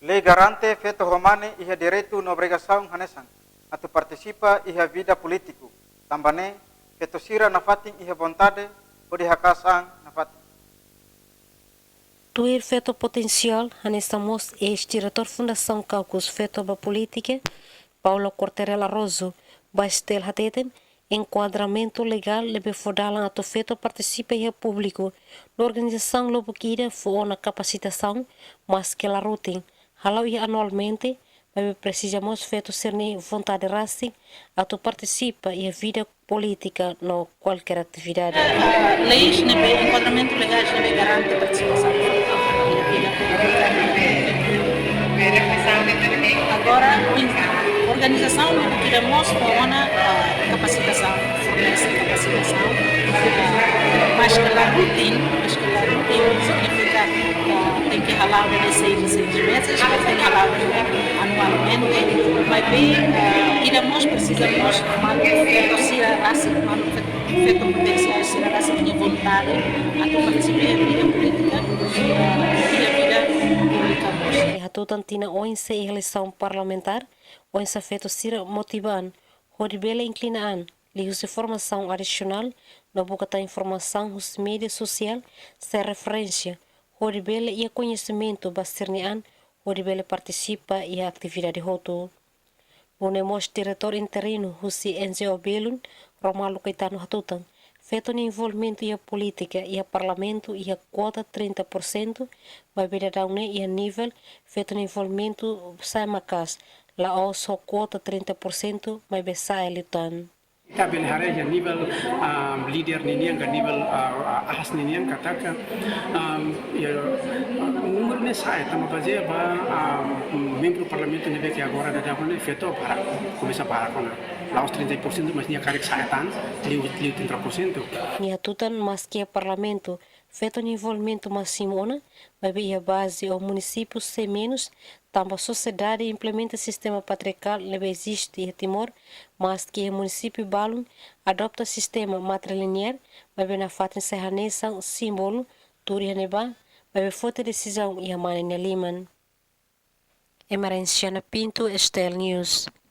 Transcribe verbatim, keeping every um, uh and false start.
Lei garante feto ho mane iha direitu no obrigasaun hanesan atu partisipa iha vida polítiku. Tanba ne'e, feto sira nafatin iha vontade hodi hakaas an nafatin. Tuir feto potensiál, hanesan mós eis-diretór Fundasaun Caucus Feto ba Polítika, Paulo Corterel Arrojo, ba STL hateten, enkuadramentu legál ne'ebé fó dalan atu feto partisipa iha públiku no organizasaun lubuk ida fó ona kapasitasaun, maske la rutin, hala'o iha anualmente, maibé presiza mós feto sira-nia vontade rasik atu partisipa iha vida polítika no kualkér atividade. Ah, leis ne'ebé, enkuadramentu legais ne'ebé garante partisipasaun iha vida polítika. Agora, organizasaun ne'ebé mós fó ona, ah, kapasitasaun, fornese kapasitasaun. Ah, maske la rutin, maske la rutin, signifika, ah, tenke hala'o de seis em seis meses, tenke hala'o anualmente, maibé, ah, ida mós presiza mós manu feto sira rasik, manu feto, feto potensiál sira rasik nia vontade atu partisipa iha vida polítika, ah, iha vida públika mós. Nia hatutan tinan oin sei iha eleisaun parlamentár, oinsá feto sira motiva an hodi bele inklina an liuhusi formasaun adisionál no buka tan informasaun husi média sosiál sai referénsia, hodi bele iha koñesimentu ba sira-nia an, hodi bele partisipa iha atividade hotu. Nune'e mós diretór interinu husi NGO Belun, Romaldo Caetano hatutan, feto nia envolvimentu iha polítika, iha parlamentu, iha kuota trinta por cento, maibé daudaun ne'e iha nivel feto nia envolvimentu sa'e maka'as, la'ós ho kuota trinta por cento, maibé sa'e liután. Ita bele haree iha nivel, ah, líder ninian ka nivel, ah, ah, ahas ninian katak, ah, iha, ah, númeru ne'e sa'e, tanba bazeia ba, ah, membru parlamentu ne'ebé ke agora daudaun ne'e feto barak, komesa barak ona. La'ós trinta por cento, mas nia karik sa'e tan, liu, liu trinta por cento. Nia hatutan maske iha parlamentu, feto nia envolvimentu másimu ona, maibé iha baze ou munisípiu sei menus, tanba sosiedade implementa sistema patriarkál ne'ebé eziste iha Timor, maske iha munisípiu balun adota sistema matrilineár, maibé nafatin sai hanesan símbolu, tuur iha ne'ebá, maibé foti desizaun iha mane nia liman. Emarenciana Pinto, STL News.